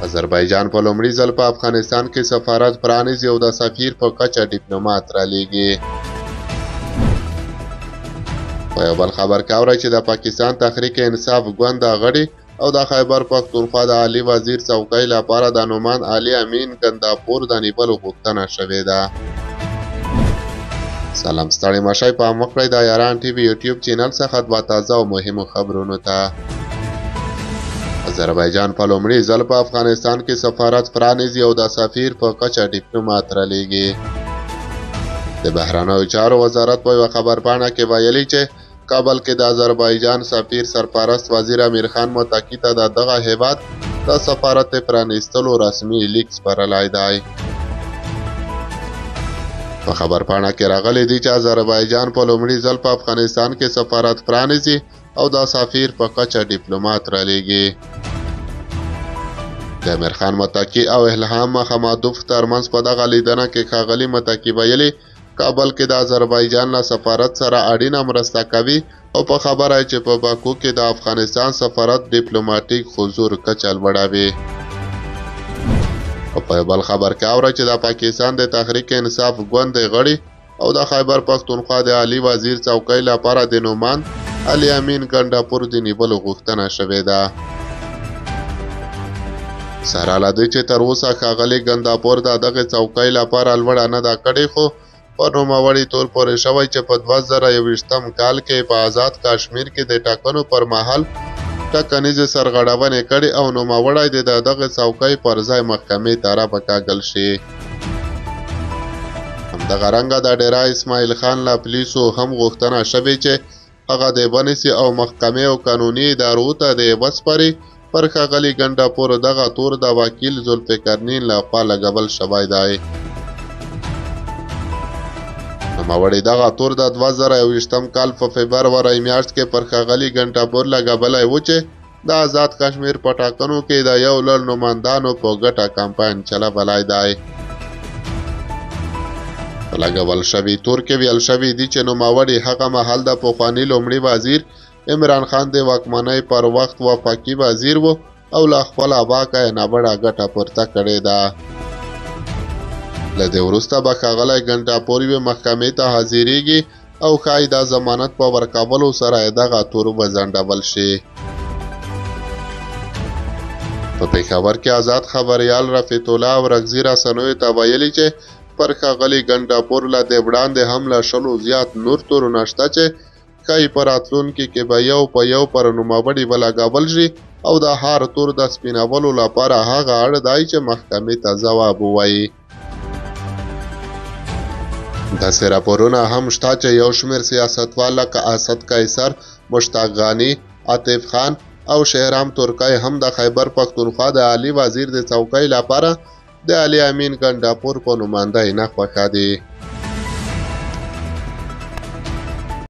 آذربایجان په لومړي ځل په افغانستان کې سفارت پرانیزي او د سفیر په کچه ډیپلومات رالیږي. په یو بل خبر کې اورئ چې د پاکستان تحریک انصاف ګوند د غړي او د خیبر پښتونخوا د اعلي وزیر څوکۍ لپاره د نوماند علي امین ګنداپور د نیولو غوښتنه شوې ده. سلام، ستړي مشئ، پام وکړئ د یاران ټي وي یوټیوب چینل څخه دوه تازه او مهمو خبرونو ته. آذربایجان په لومړي ځل په افغانستان کې سفارت پرانیزي او د سفیر په کچه ډیپلومات رالیږي. د بهرنیو چارو وزارت په یوه خبرپاڼه کې ویلي چې کابل کې د آذربایجان سفیر سرپرست وزیر امیرخان متقي ته د دغه هیواد د سفارت پرانیستلو رسمي لیک سپارلی دی. په خبرپاڼه کې راغلي دي چې آذربایجان په لومړي ځل په افغانستان کې سفارت پرانیزي او د سفیر په کچه ډیپلومات رالیږي. د امیرخان متقي او الهام محمدوف ترمنځ په دغه لیدنه کې ښاغلي متقي ویلي، کابل کې د آذربایجان له سفارت سره اړینه مرسته کوي او په خبره یې چې په باکو کې د افغانستان سفارت ډیپلوماټیک حضور کچه لوړوي. او په بل خبر کې اورئ چې د پاکستان د تحریک انصاف ګوند د غړي او د خیبر پښتونخوا د اعلي وزیر څوکۍ لپاره د نوماند علي امین ګنډاپور د نیولو غوښتنه شوې ده. سره له دې چې تر اوسه ښاغلي ګنداپور د دغې څوکۍ لپاره لوړه نه ده کړې، خو په نوموړي تور پورې شوی چې په 2021 کال کې په آزاد کشمیر کې د ټاکنو پر مهال ټاکنیزې سرغړونې کړې او نوموړی د دغې څوکۍ پر ځای محکمې ته راوکاږل شي. همدغه رنګه د ډیره اسماعیل خان له پولیسو هم غوښتنه شوې چې هغه دې ونیسي او محکمې او قانوني ادارو ته دې وسپاري. پر ښاغلي ګنډاپور دغه تور د وکیل ذوالفقارنین لخوا لګول شوی دی. نوموړي دغه تور د 2021 کال په فبرورۍ میاشت کې پر ښاغلي ګنډاپور لګولی و چې د آزاد کشمیر په ټاکنو کې د یو لړ نوماندانو په ګټه کمپاین چلولی دی. په لګول شوي تور کې ویل شوي دي چې نوموړي هغه مهال د پخواني لومړي وزیر عمران خان د واکمنۍ پر وخت وفاقي وزیر و او له خپله واکه یې ناوړه ګټه پورته کړې ده. له دې وروسته به ښاغلی ګنډاپور یوې محکمې ته حاضرېږي او ښایي د ضمانت په ورکولو سره یې دغه تور وځنډول شي. په پېښور کې آزاد خبریال رفیع الله اورکزي رسنیو ته ویلي چې پر ښاغلي ګنډاپور له دې وړاندې هم له 20 زیات نور تورونه شته چې ښایي په راتلونکي کې به یو په یو پر نوموړي ولګول شي او د هر تور د سپینولو لپاره هغه اړ دی چې محکمې ته ځواب ووایي. داسې راپورونه هم شته چې یو شمېر سیاستوال لکه اسد قیصر، مشتاق غاني، عاطف خان او شهرام ترکی هم د خیبر پښتونخوا د اعلي وزیر د څوکۍ لپاره د علي امین ګنډاپور په نوماندۍ نه خوښه دي.